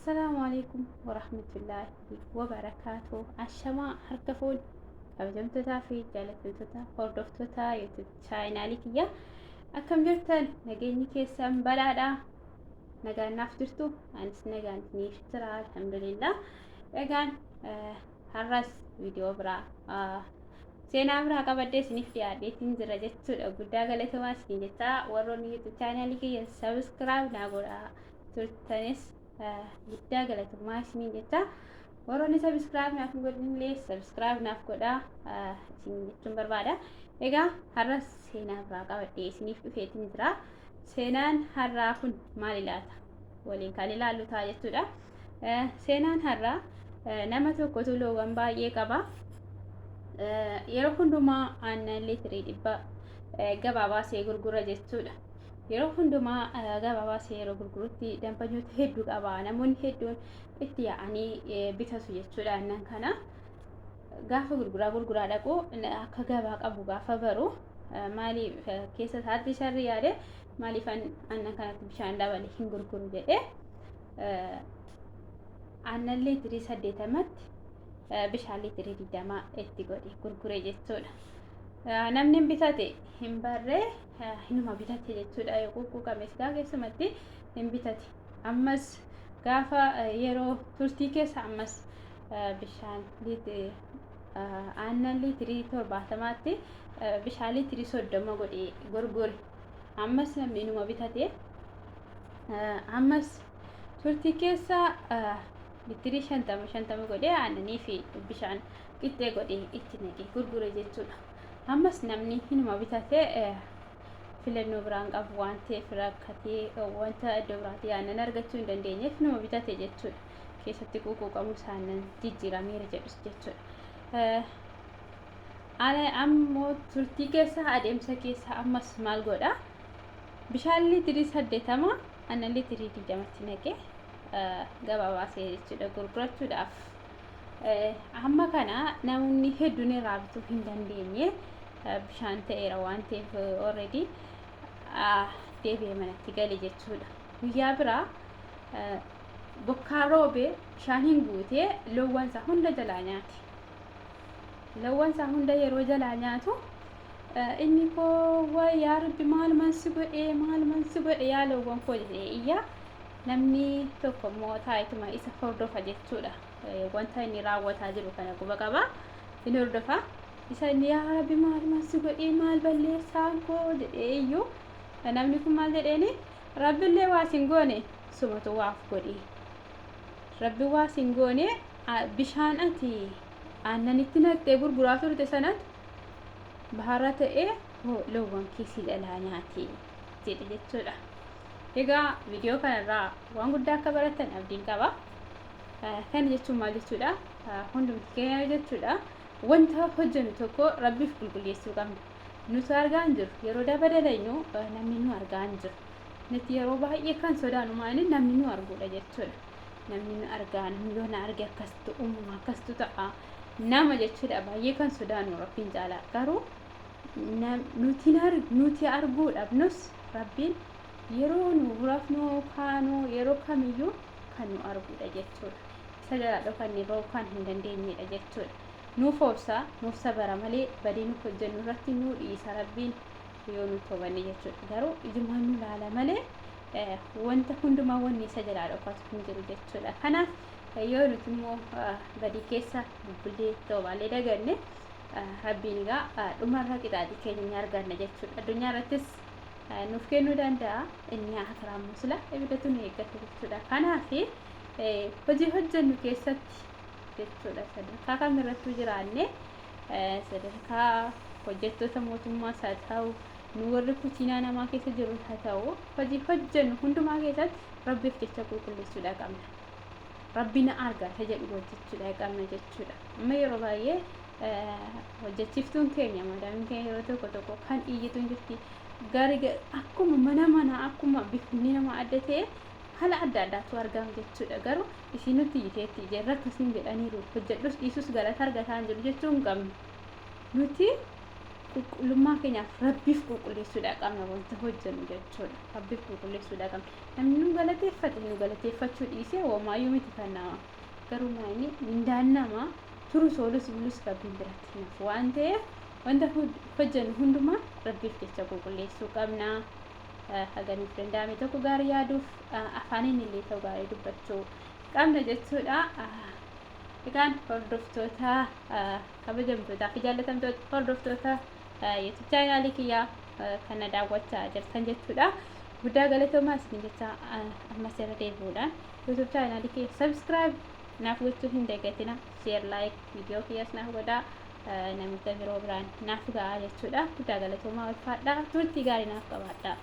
Assalaamu alaikum warahmatullaahi wabarakaatuh. Ashamaa harka fuun kabajamtootaa fi jaallatamtoota hordoftoota YouTube chaanaalii kiyya. Akkam jirtan? Nageenyi keessan badhaadha. Nagaan naaf jirtu, anis nagaan isiniif jira, alhamdulillah. Egaan har'as viidiyoo biraa, seenaa biraa qabadhee isiniif dhiyaadheetiin jira jechuudha. Guddaa galatoomaa isiniin jecha, warroonni YouTube chaanaalii kiyya subscribe naa godhaa turtanis guddaa galatoomaa isiniin jecha, warroonni subscribe naaf hin godhinillee subscribe naaf godhaa isiniin jechuun barbaada. Egaa har'as seenaa biraa qabadhee isiniif dhufeetiin jira. Seenaan har'aa kun maal ilaata? Waliin kan ilaallu ta'a jechuudha. Seenaan har'aa, nama tokkotu loowwan baay'ee qaba. Yeroo hundumaa aannan liitirii 100 gabaa baasee gurgura jechuudha. Yeroo hundumaa gabaa baasee yeroo gurgurutti dambanyoota hedduu qaba. Namoonni hedduun itti yaa'anii bitatu jechuudha aannan kana. Gaafa gurguraa gurguraa dhaqu, akka gabaa qabu gaafa baru, maaliif keessa isaatti sharri yaade, maaliif aannan kanatti bishaan dabale hin gurguru jedhee, aannan liitirii 80tti bishaan liitirii 20 itti godhe gurgure jechuudha. Namni bitate hin barree, hinuma bitate jechuudha. Yoo quqquuqames gaa keessumatti hin bitate. Ammas gaafa yeroo turtii keessa ammas bishaan aannan liitirii 70tti bishaan liitirii 30 godhee gurgure. Ammas namni inuma bitate. Ammas turtii keessa liitirii 50 50 godhee aannanii fi bishaan qixxee godhee itti naqee gurgure jechuudha. Ammas namni hinuma bitate, filannoo biraan qabu waan ta'eef, rakkatee wanta iddoo biraatii aannan argachuu hin dandeenyeef hinuma bitate jechuudha. Keessatti quuquuqamu aannan jijjiirameera jedhus jechuudha. Ammoo turtii keessa, adeemsa keessa ammas maal godha? Bishaan liitirii 80 aannan liitirii 20tti naqee gabaa baasee jechuudha gurgurachuudhaaf. Amma kana namoonni hedduun irraa bituu hin dandeenye, bishaan ta'eera waan ta'eef already deebi'ee manatti gale jechuudha. Guyyaa biraa bokkaa roobee bishaan hin guutee loowwan isaa hunda jalaa nyaate. Loowwan isaa hunda yeroo jalaa nyaatu, inni koo, "Wayi yaa Rabbi, maaluman si godhee, maaluman si godhe yaa loowwan koo?" jedhee iyya. Namni tokko immoo taa'etuma isa hordofa jechuudha. Wanta inni raawwataa jiru kana quba qaba. Inni hordofa. Isa inni "Yaa Rabbi, maaluman si godhee, maal balleessaan koo?" jedhee iyyuu, namni kun maal jedheeni? "Rabbillee waa sin goone, sumatu waaf godhe. Rabbi waa sin goone, bishaan ati aannanitti naqxee gurguraa turte sanatu bahara ta'ee loowwan keessi jalaa nyaate" jedhe jechuudha. Egaa viidiyoo kanarraa waan guddaa akka barattan abdiin qaba. Kana jechuun maal jechuudha? Hundumti keenya jechuudha. Wanta hojjennu tokko Rabbiif qulqulleessuu qabna. Nuti argaa hin jiru. Yeroo daba dalagnu namni nu argaa hin jiru. Nuti yeroo baay'ee kan sodaannu maali? Namni nu arguudha jechuudha. Namni nu argaa, namni yoo na arge akkasitti uumama, akkasitu ta'a. Nama jechuudha baay'ee kan sodaannu Rabbiin caalaa. Garuu nuti arguu dhabnus Rabbiin yeroo nu rafnu, kaanu, yeroo kamiyyuu kan nu arguudha jechuudha. Isa jalaa dhokannee bahuu kan hin dandeenyedha jechuudha. Nuuf obsa, nuuf sabara malee badii nuuf hojjennu irratti nu dhiisa Rabbiin yoo nu toobanne jechuudha. Garuu ijumaan nu laala malee wanta hundumaa wanni isa jalaa dhokatu hin jiru jechuudha. Kanaaf yoo nuti immoo badii keessa bubbullee toobaallee daganne, Rabbiin egaa dhumarra qixaaxii keenya ni arganna jechuudha. Addunyaa irrattis nuuf kennuu danda'a. Inni akiraa immoo sila ibiddatu nu eeggata jechuudha. Kanaaf hojii hojjennu keessatti jechuudha, sadarkaa kamirrattuu jiraanne, sadarkaa hojjettoota mootummaas haa ta'u, nu warri kuchiinaa namaa keessa jirru haa ta'u, hojii hojjennu hundumaa keessatti Rabbiif jecha qulqulleessuudha qabna. Rabbi na arga isa jedhu hojjechuudha qabna jechuudha. Amma yeroo baay'ee hojjechiiftuun keenya, maadaamiin keenya, yeroo tokko tokko kan iyyitu hin jirti. Gari akkuma mana manaa, akkuma bifni nama adda ta'e, haala adda addaatu argama jechuudha. Garuu isiin nutti iyyiteetti, jarri akkasiin jedhaniiru, hojjedhus dhiisus galata argataa hin jiru jechuu hin qabnu. Nuti Qulqullummaa keenyaaf Rabbiif qulqulleessuudha qabna wanta hojjennu jechuudha. Rabbiif qulqulleessuudha qabna. Namni nu galateeffate nu galateeffachuu dhiisee homaayyuu miti kan nama. Garuu maayini mindaan namaa turus oolus bulus Rabbiin biratti hin hafu waan ta'eef wanta hojjennu hundumaa Rabbiif jecha qulqulleessuu qabna. Haga nuuf danda'ame tokko gaarii yaaduuf afaaniin illee ta'u gaarii dubbachuu qabna jechuudha. Egaan hordoftoota kabajamtootaa fi jaallatamtoota hordoftoota YouTube chaanaalii kiyyaa kana daawwachaa jirtan jechuudha. Guddaa galatoomaa isin jecha. Ammas irra deebi'uudhaan YouTube chaanaalii kiyya subscribe naaf gochuu hin dagatina. Share, like viidiyoo kiyyas naaf godhaa. Namoota biroo biraan naaf gahaa jechuudha. Guddaa galatoomaa, ulfaadhaa. Turtii gaarii naaf qabaadhaa.